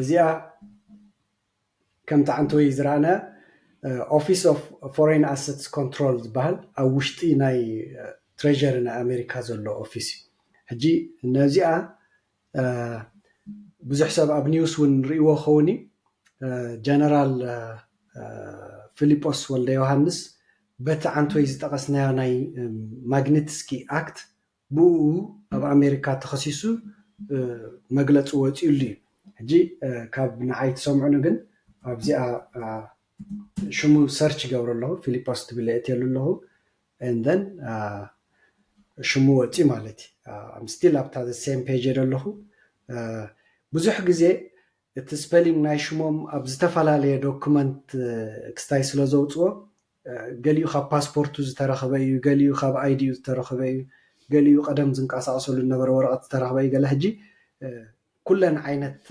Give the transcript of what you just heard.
እዚኣ ከምቲ ዓንተወይ ዝረኣና Office of Foreign Assets Control ዝበሃል ኣብ ውሽጢ ናይ ትሬጀሪ ናይ ኣሜሪካ ዘሎ ኦፊስ እዩ። ሕጂ ነዚኣ ብዙሕ ሰብ ኣብ ኒውስ እውን ርእይዎ ኸውን እዩ። ጀነራል ፊሊጶስ ወልደ ዮሃንስ በቲ ዓንተወይ ዝጠቐስናዮ ናይ ማግኒትስኪ ኣክት ብኡ ኣብ ኣሜሪካ ተኸሲሱ መግለፂ ወፂኡሉ እዩ። ሕጂ ካብ ንዓይ ትሰምዑኒ ግን ኣብዚኣ ሽሙ ሰርች ይገብሮ ኣለኹ፣ ፊሊጶስ ትብል እትየሉ ኣለኹ። And then ሽሙ ወፂ ማለት እዩ። I'm still ኣብታ the same page ዘለኹ። ብዙሕ ግዜ እቲ ስፐሊንግ ናይ ሽሞም ኣብ ዝተፈላለየ ዶክመንት ክስታይ ስለ ዘውፅዎ ገሊኡ ካብ ፓስፖርቱ ዝተረኸበ እዩ፣ ገሊኡ ካብ ኣይዲኡ ዝተረኸበ እዩ፣ ገሊኡ ቀደም ዝንቀሳቀሰሉ ዝነበረ ወረቐት ዝተረኸበ እዩ። ገለ ሕጂ ኩለን ዓይነት